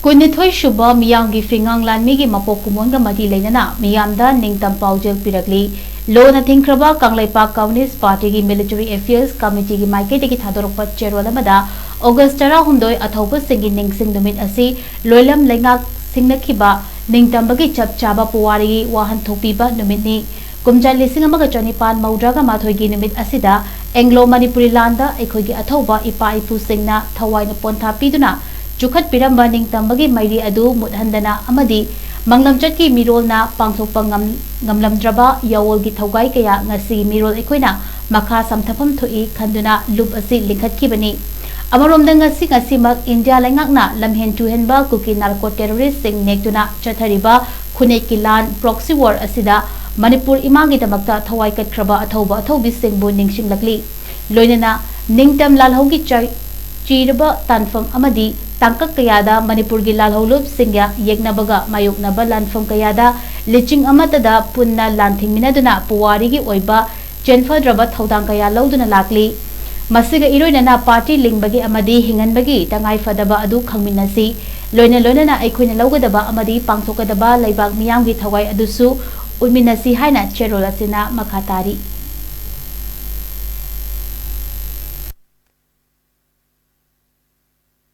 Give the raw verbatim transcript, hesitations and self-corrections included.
ꯀꯨꯟꯅꯤꯊꯣꯏ ꯁꯨꯕ ꯃꯤꯌꯥꯝꯒꯤ ꯐꯤꯉꯥꯡ ꯂꯥꯟꯃꯤꯒꯤ ꯃꯄꯣꯛ ꯀꯨꯝꯑꯣꯟꯒ ꯃꯔꯤ ꯂꯩꯅꯅ ꯃꯤꯌꯥꯝꯗ ꯅꯤꯡꯇꯝ ꯄꯥꯎꯖꯦꯜ ꯄꯤꯔꯛꯂꯤ꯫ ꯂꯣꯅ ꯊꯤꯡꯈ꯭ꯔꯕ ꯀꯪꯂꯩꯄꯥꯛ ꯀꯝꯌꯨꯅꯤꯁ꯭ꯠ ꯄꯥꯔꯇꯤꯒꯤ ꯃꯤꯂꯤꯇꯔꯤ ꯑꯦꯐꯤꯌꯔꯁ ꯀꯃꯤꯇꯤꯒꯤ ꯃꯥꯏꯀꯩꯗꯒꯤ ꯊꯥꯗꯣꯔꯛꯄ ꯆꯦꯔꯣꯜ ꯑꯃꯗ, ꯑꯣꯒꯁ꯭ꯠ ꯇꯔꯥꯍꯨꯝꯗꯣꯏ ꯑꯊꯧꯕꯁꯤꯡꯒꯤ ꯅꯤꯡꯁꯤꯡ ꯅꯨꯃꯤꯠ ꯑꯁꯤ ꯂꯣꯏꯂꯝ ꯂꯩꯉꯥꯛ ꯁꯤꯡꯅꯈꯤꯕ ꯅꯤꯡꯇꯝꯕꯒꯤ ꯆꯞ ꯆꯥꯕ ꯄꯨꯋꯥꯔꯤꯒꯤ ꯋꯥꯍꯟꯊꯣꯛ ꯄꯤꯕ ꯅꯨꯃꯤꯠꯅꯤ꯫ ꯀꯨꯝꯖꯥ ꯂꯤꯁꯤꯡ ꯑꯃꯒ ꯆꯅꯤꯄꯥꯟ ꯃꯧꯗ꯭ꯔꯥꯒ ꯃꯥꯊꯣꯏꯒꯤ ꯅꯨꯃꯤꯠ ꯑꯁꯤꯗ ꯑꯦꯡꯒ꯭ꯂꯣ ꯃꯅꯤꯄꯨꯔꯤ ꯂꯥꯟꯗ ꯑꯩꯈꯣꯏꯒꯤ ꯑꯊꯧꯕ ꯏꯄꯥ ꯏꯄꯨꯁꯤꯡꯅ ꯊꯋꯥꯏꯅ ꯄꯣꯟꯊꯥ ꯄꯤꯗꯨꯅ ꯆꯨꯈꯠꯄꯤꯔꯝꯕ ꯅꯤꯡꯇꯝꯕꯒꯤ ꯃꯩꯔꯤ ꯑꯗꯨ ꯃꯨꯠꯍꯟꯗꯅ ꯑꯃꯗꯤ ꯃꯥꯡꯂꯝꯆꯠꯀꯤ ꯃꯤꯔꯣꯜꯅ ꯄꯥꯡꯊꯣꯛꯄ ꯉꯝ-, ꯉꯝꯂꯝꯗ꯭ꯔꯕ ꯌꯥꯋꯣꯜꯒꯤ ꯊꯧꯒꯥꯏ ꯀꯌꯥ ꯉꯁꯤꯒꯤ ꯃꯤꯔꯣꯜ ꯑꯩꯈꯣꯏꯅ ꯃꯈꯥ ꯁꯝꯊꯐꯝ ꯊꯣꯛꯏ ꯈꯟꯗꯨꯅ ꯂꯨꯞ ꯑꯁꯤ ꯂꯤꯡꯈꯠꯈꯤꯕꯅꯤ꯫ ꯑꯃꯔꯣꯝꯗ ꯉꯁꯤ ꯉꯁꯤꯃꯛ ꯏꯟꯗꯤꯌꯥ ꯂꯩꯉꯥꯛꯅ ꯂꯝꯍꯦꯟ ꯇꯨꯍꯦꯟꯕ ꯀꯨꯀꯤ ꯅꯥꯔꯀꯣ ꯇꯦꯔꯣꯔꯤꯁ꯭ꯠꯁꯤꯡ ꯅꯦꯛꯇꯨꯅ ꯆꯠꯊꯔꯤꯕ ꯈꯨꯠꯅꯦꯛꯀꯤ ꯂꯥꯟ, proxy war ꯑꯁꯤꯗ ꯃꯅꯤꯄꯨꯔ ꯏꯃꯥꯒꯤꯗꯃꯛꯇ ꯊꯋꯥꯏ ꯀꯠꯈ꯭ꯔꯕ ꯑꯊꯧꯕ ꯑꯊꯧꯕꯤꯁꯤꯡꯕꯨ ꯅꯤꯡꯁꯤꯡꯂꯛꯂꯤ꯫ ꯂꯣꯏꯅꯅ ꯅꯤꯡꯇꯝ ꯂꯥꯜꯍꯧꯒꯤ ꯆ-, ꯆꯤꯔꯕ ꯇꯥꯟꯐꯝ ꯑꯃꯗꯤ ꯇꯥꯡꯀꯛ ꯀꯌꯥꯗ ꯃꯅꯤꯄꯨꯔꯒꯤ ꯂꯥꯜꯍꯧꯂꯨꯞꯁꯤꯡꯒ ꯌꯦꯛꯅꯕꯒ ꯃꯥꯌꯣꯛꯅꯕ ꯂꯥꯟꯐꯝ ꯀꯌꯥꯗ ꯂꯤꯆꯤꯡ ꯑꯃꯠꯇꯗ ꯄꯨꯟꯅ ꯂꯥꯟꯊꯦꯡꯃꯤꯟꯅꯗꯨꯅ ꯄꯨꯋꯥꯔꯤꯒꯤ ꯑꯣꯏꯕ ꯆꯦꯟꯐꯗ꯭ꯔꯕ ꯊꯧꯗꯥꯡ ꯀꯌꯥ ꯂꯧꯗꯨꯅ ꯂꯥꯛꯂꯤ꯫ ꯃꯁꯤꯒ ꯏꯔꯣꯏꯅꯅ ꯄꯥꯔꯇꯤ ꯂꯤꯡꯕꯒꯤ ꯑꯃꯗꯤ ꯍꯤꯡꯍꯟꯕꯒꯤ ꯇꯉꯥꯏ ꯐꯗꯕ ꯑꯗꯨ ꯈꯪꯃꯤꯟꯅꯁꯤ꯫ ꯂꯣꯏꯅ ꯂꯣꯏꯅꯅ ꯑꯩꯈꯣꯏꯅ ꯂꯧꯒꯗꯕ ꯑꯃꯗꯤ ꯄꯥꯡꯊꯣꯛꯀꯗꯕ ꯂꯩꯕꯥꯛ ꯃꯤꯌꯥꯝꯒꯤ ꯊꯋꯥꯏ ꯑꯗꯨꯁꯨ ꯎꯠꯃꯤꯟꯅꯁꯤ ꯍꯥꯏꯅ ꯆꯦꯔꯣꯜ ꯑꯁꯤꯅ ꯃꯈꯥ ꯇꯥꯔꯤ꯫